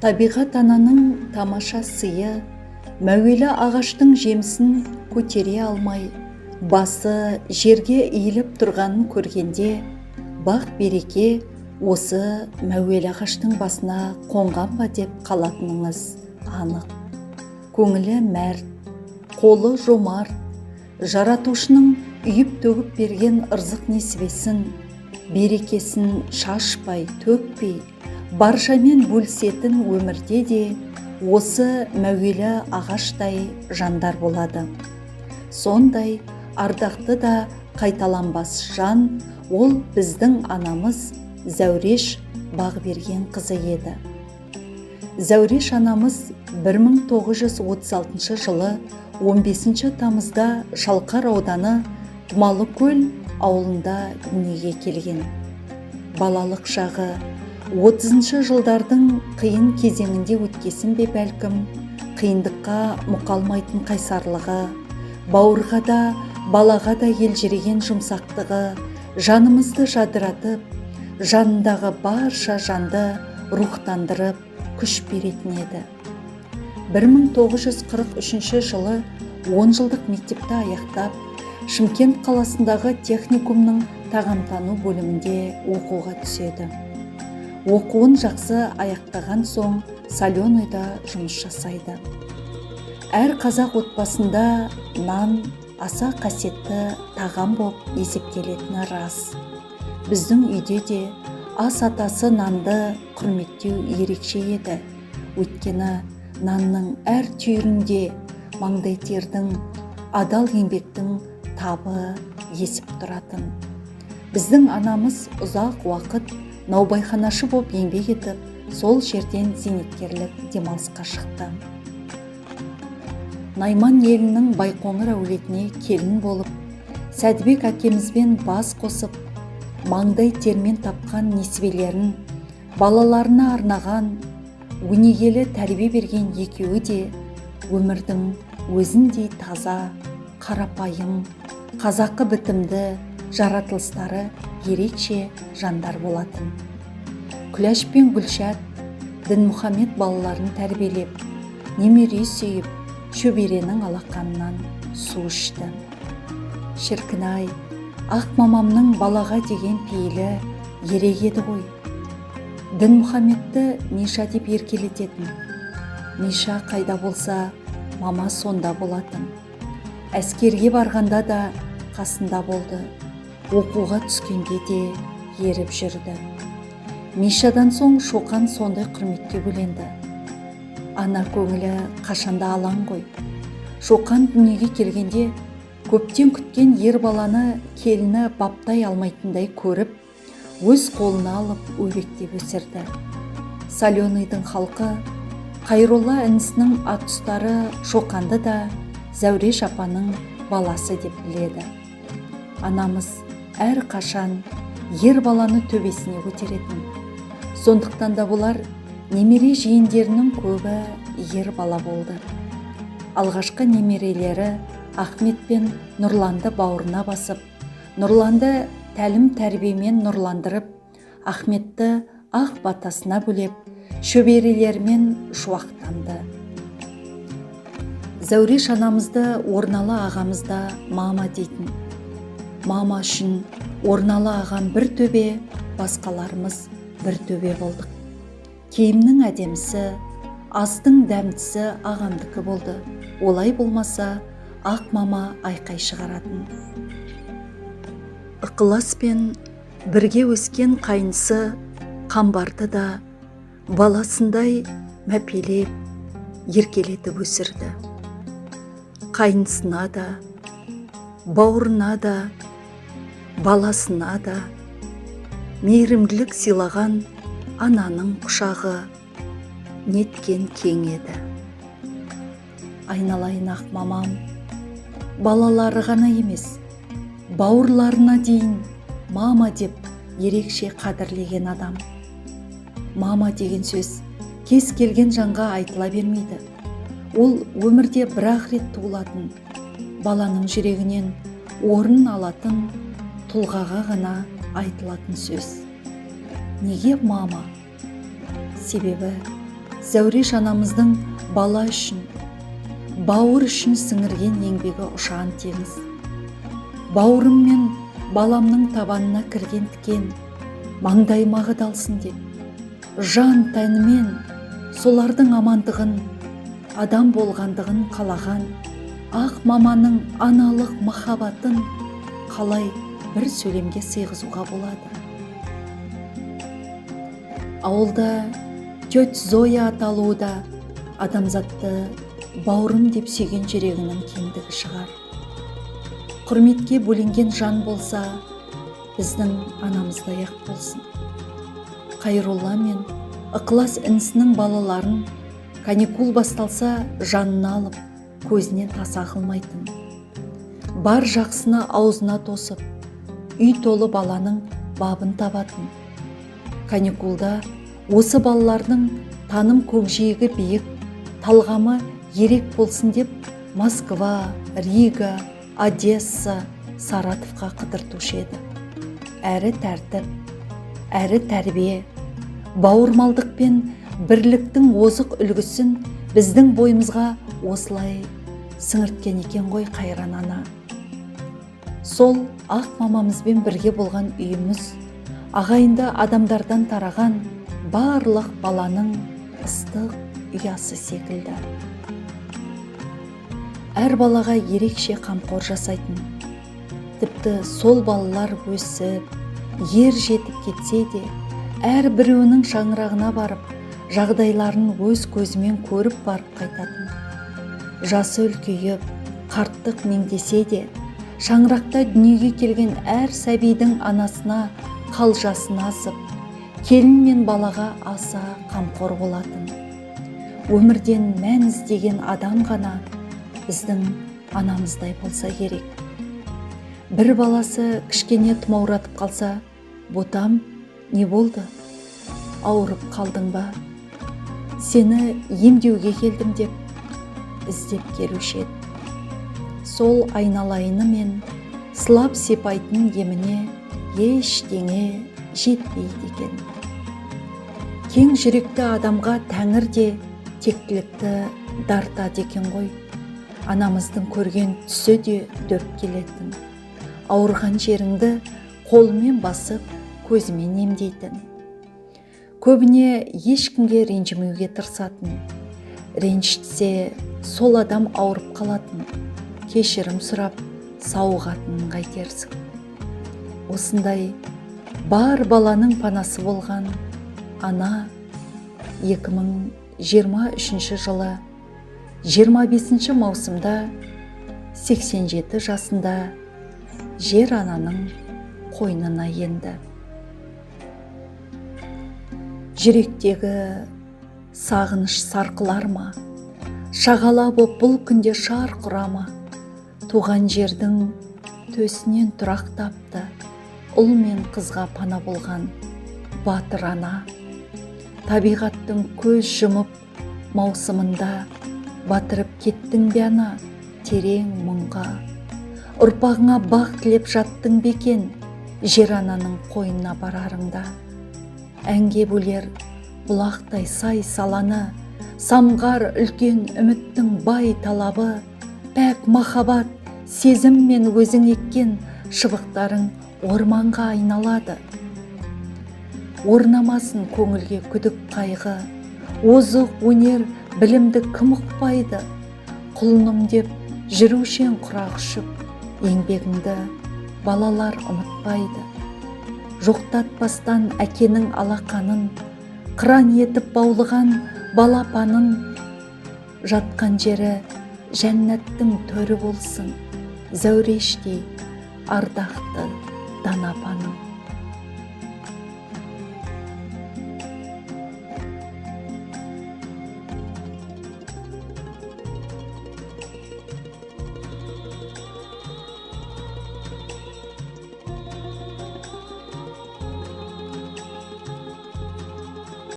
Табиғат ананың тамаша сыйы мәуелі ағаштың жемісін көтере алмай, басы жерге иіліп тұрғанын көргенде, бақ береке осы мәуелі ағаштың басына қонған ба деп қалатыныңыз анық. Көңілі мәрт, қолы жомарт, жаратушының үйіп төгіп берген ырзық несібесін, берекесін шашпай, төкпей, баршамен бөлісетін өмірде де осы мәуелі ағаштай жандар болады. Сондай ардақты да қайталанбас жан ол біздің анамыз Зәуреш Бағберген қызы еді. Зәуреш анамыз 1936 жылы 15 тамызда Шалқар ауданы Тұмалыкөл ауылында дүниеге келген. Балалық шағы 30 жылдардың қиын кезеңінде өткесін бе бәлкім, қиындыққа мұқалмайтын қайсарлығы, бауырға да, балаға да елжіреген жұмсақтығы жанымызды жадыратып, жанындағы барша жанды рухтандырып, күш беретін еді. 1943 жылы 10 жылдық мектепті аяқтап, Шымкент қаласындағы техникумның тағамтану бөлімінде оқуға түседі. Оқуын жақсы аяқтаған соң Соленыйда жұмыс жасайды. Әр қазақ отбасында нан аса қасиетті тағам боп есептелетіні рас. Біздің үйде де ас атасы нанды құрметтеу ерекше еді. Өйткені нанның әр түйірінде маңдай тердің, адал еңбектің табы есіп тұратын. Біздің анамыз ұзақ уақыт наубайханашы боп еңбек етіп, сол жерден зейнеткерлік демалысқа шықты. Найман елінің Байқоңыр әулетіне келін болып, Сәдібек әкемізбен бас қосып, маңдай термен тапқан несібелерін балаларына арнаған, өнегелі тәрбие берген екеуі де өмірдің өзіндей таза, қарапайым, қазақы бітімді, жаратылыстары ерекше жандар болатын. Күләш пен Гүлшат, Дінмұхаммед балаларын тәрбиелеп, немере сүйіп, шөберенің алақанынан су ішті. Шіркін-ай, ақ мамамның балаға деген пейілі ерек еді ғой. Дінмұхаммедті Миша деп еркелететін. Миша қайда болса, мама сонда болатын. Әскерге барғанда да қасында болды. Оқуға түскенде де еріп жүрді. Мишадан соң Шоқан сондай құрметке бөленді. Ана көңілі қашанда алаң ғой. Шоқан дүниеге келгенде көптен күткен ер баланы келіні баптай алмайтындай көріп, өз қолына алып өректеп өсірді. Соленыйдың халқы Қайролла інісінің атұстары Шоқанды да Зәуреш апаның баласы деп біледі. Анамыз әр қашан ер баланы төбесіне көтеретін. Сондықтан да бұлар немере жиендерінің көбі ер бала болды. Алғашқы немерелері Ахмет пен Нұрланды бауырына басып, Нұрланды тәлім тәрбиемен нұрландырып, Ахметті ақ батасына бөлеп, шөберелерімен шуақтанды. Зәуреш анамызды Орналы ағамыз да мама дейтін. Мама үшін Орналы ағам бір төбе, басқаларымыз бір төбе болдық. Киімнің әдемісі, астың дәмдісі ағамдікі болды. Олай болмаса, ақ мама айқай шығаратын. Ықыласпен бірге өскен қайнысы Қамбарды да баласындай мәпелеп, еркелетіп өсірді. Қайнысына да, бауырына да, баласына да мейірімділік сыйлаған ананың құшағы неткен кең еді. Айналайын ақ мамам, балалары ғана емес, бауырларына дейін мама деп ерекше қадірлеген адам. Мама деген сөз кез келген жанға айтыла бермейді. Ол өмірде бір-ақ рет туылатын, баланың жүрегінен орын алатын тұнық Тұлғаға ғана айтылатын сөз. Неге мама? Себебі Зәуреш анамыздың бала үшін, бауыр үшін сіңірген еңбегі ұшан теңіз. Бауырым мен баламның табанына кірген тікен маңдайыма қадалсын деп, жан тәнімен солардың амандығын, адам болғандығын қалаған ақ маманың аналық махаббатын қалай бір сөйлемге сыйғызуға болады? Ауылда тетя Зоя аталуы да адамзатты бауырым деп сүйген жүрегінің кеңдігі шығар. Құрметке бөленген жан болса, біздің анамыздай ақ болсын. Қайролла мен Ықылас інісінің балаларын каникул басталса, жанына алып, көзінен таса қылмайтын. Бар жақсыны аузына тосып, үй толы баланың бабын табатын. Каникулда осы балалардың таным көкжиегі биік, талғамы ерек болсын деп, Москва, Рига, Одесса, Саратовқа қыдыртушы еді. Әрі тәртіп, әрі тәрбие, бауырмалдық пен бірліктің озық үлгісін біздің бойымызға осылай сіңірткен екен ғой қайран ана. Сол ақ мамамызбен бірге болған үйіміз ағайынды адамдардан тараған барлық баланың ыстық ұясы секілді. Әр балаға ерекше қамқор жасайтын. Тіпті сол балалар өсіп, ер жетіп кетсе де, әр біреуінің шаңырағына барып, жағдайларын өз көзімен көріп барып қайтатын. Жасы үлкейіп, қарттық меңдесе де, шаңырақта дүниеге келген әр сәбидің анасына қалжасын асып, келін мен балаға аса қамқор болатын. Өмірден мән іздеген адам ғана біздің анамыздай болса керек. Бір баласы кішкене тұмауратып қалса, «Ботам, не болды, ауырып қалдың ба? Сені емдеуге келдім», – деп іздеп келуші еді. Сол айналайыны мен сылап сипайтын еміне ештеңе жетпейді екен. Кең жүректі адамға тәңір де тектілікті дартады екен ғой. Анамыздың көрген түсі де дөп келетін. Ауырған жеріңді қолымен басып, көзімен емдейтін. Көбіне ешкімге ренжімеуге тырысатын. Ренжітсе, сол адам ауырып қалатын, кешірім сұрап сауығатынын қайтерсің? Осындай бар баланың панасы болған ана 2023 жылы 25 маусымда 87 жасында жер ананың қойнына енді. Жүректегі сағыныш сарқылар ма, шағала боп бұл күнде шарқ ұра ма? Туған жердің төсінен тұрақ тапты ұл мен қызға пана болған батыр ана. Табиғаттың көз жұмып маусымында батырып кеттің бе, ана, терең мұңға? Ұрпағыңа бақ тілеп жаттың ба екен жер ананың қойнына барарыңда? Әнге бөлер бұлақтай сай саланы самғар үлкен үміттің бай талабы. Пәк махаббат сезіммен өзің еккен шыбықтарың орманға айналады. Орнамасын көңілге күдік, қайғы. Озық өнер білімді кім ұқпайды? Құлыным деп жүруші ең құрақ ұшып, еңбегіңді балалар ұмытпайды. Жоқтатпастан әкенің алақанын, қыран етіп баулыған балапанын, жатқан жері жәннаттың төрі болсын Зәурештей ардақты дана апаның.